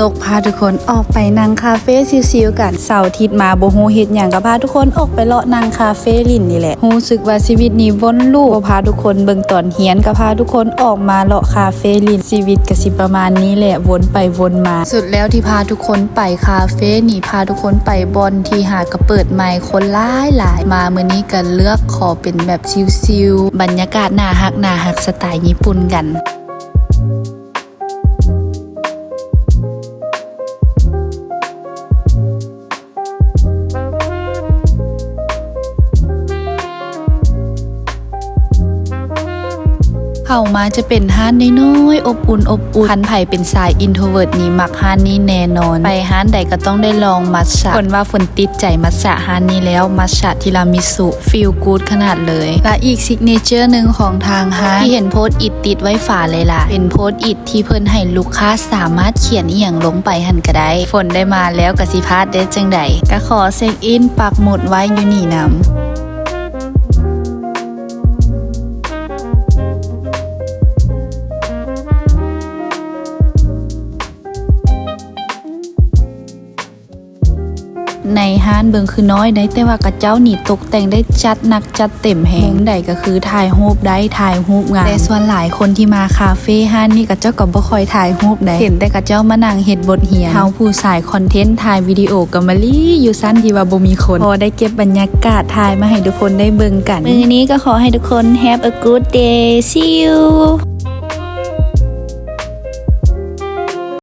ຕົກພາທຸກຄົນອອກໄປນັ່ງຄາເຟຊິວໆກັນ. ເສົາອາທິດມາບໍ່ຮູ້ເຮັດຫຍັງ ກໍພາທຸກຄົນອອກໄປເລາະນັ່ງຄາເຟຫຼິ້ນນີ້ແຫຼະ. ຮູ້ສຶກວ່າຊີວິດນີ້ວົນລູບ ບໍ່ພາທຸກຄົນເບິ່ງຕອນຮຽນ ກໍພາທຸກຄົນອອກມາເລາະຄາເຟຫຼິ້ນ. ຊີວິດກໍຊິປະມານນີ້ແຫຼະ ວົນໄປວົນມາ. ສຸດແລ້ວທີ່ພາທຸກຄົນໄປຄາເຟນີ້ ພາທຸກຄົນໄປບ່ອນທີ່ຫາກະເປີດໃໝ່ ຄົນຫຼາຍໆ. ມາມື້ນີ້ກໍເລືອກຂໍເປັນແບບຊິວໆ ບັນຍາກາດໜ້າຮັກໆ ສະໄຕຍີ່ປຸ່ນກັນ. ເຂົ້າມາຈະເປັນຮ້ານນ້ອຍໆ ອົບອຸ່ນໆ. ຄັນໃຜເປັນສາຍ introvert ນີ້ມັກຮ້ານນີ້ແນ່ນອນ. ໄປຮ້ານໃດກໍຕ້ອງໄດ້ລອງມັດສະ. ຝົນວ່າຝົນຕິດໃຈມັດສະຮ້ານນີ້ແລ້ວ. ມັດສະທີລາມິສຸ feel good ຂະໜາດເລີຍ. ແລະ ອີກ signature ໜຶ່ງຂອງທາງຮ້ານ ທີ່ເຫັນ post-it ຕິດໄວ້ຝາຫຼາຍໆ ເປັນ post-it ທີ່ເພິ່ນໃຫ້ລູກຄ້າສາມາດຂຽນອີ່ຫຍັງລົງໄປຫັ້ນກໍໄດ້. ຝົນໄດ້ມາແລ້ວກໍຊິພາດໄດ້ຈັ່ງໃດ. ກໍຂໍເຊັກອິນປັກໝຸດໄວ້ຢູ່ນີ້ນຳ. ໃນຮ້ານເບິ່ງຄືນ້ອຍໃດ ແຕ່ວ່າເຂົາເຈົ້ານີ້ຕົກແຕ່ງໄດ້ຈັດໜັກຈັດເຕັມແຮງ. ມຸມໃດກໍຄືຖ່າຍຮູບໄດ້ ຖ່າຍຮູບງາມ. ແຕ່ສ່ວນຫຼາຍຄົນທີ່ມາຄາເຟຮ້ານນີ້ ເຂົາເຈົ້າກໍບໍ່ຄ່ອຍຖ່າຍຮູບໃດ ເຫັນແຕ່ເຂົາເຈົ້າມານັ່ງເຮັດບົດຮຽນ. ເຮົາຜູ້ສາຍຄອນເທັນຖ່າຍວິດີໂອກໍມາລີ້ຢູ່ຊັ້ນທີ່ວ່າບໍ່ມີຄົນ. ພໍໄດ້ເກັບບັນຍາກາດ ຖ່າຍມາໃຫ້ທຸກຄົນໄດ້ເບິ່ງກັນ. ມື້ນີ້ກໍຂໍໃຫ້ທຸກຄົນ have a good day. See you.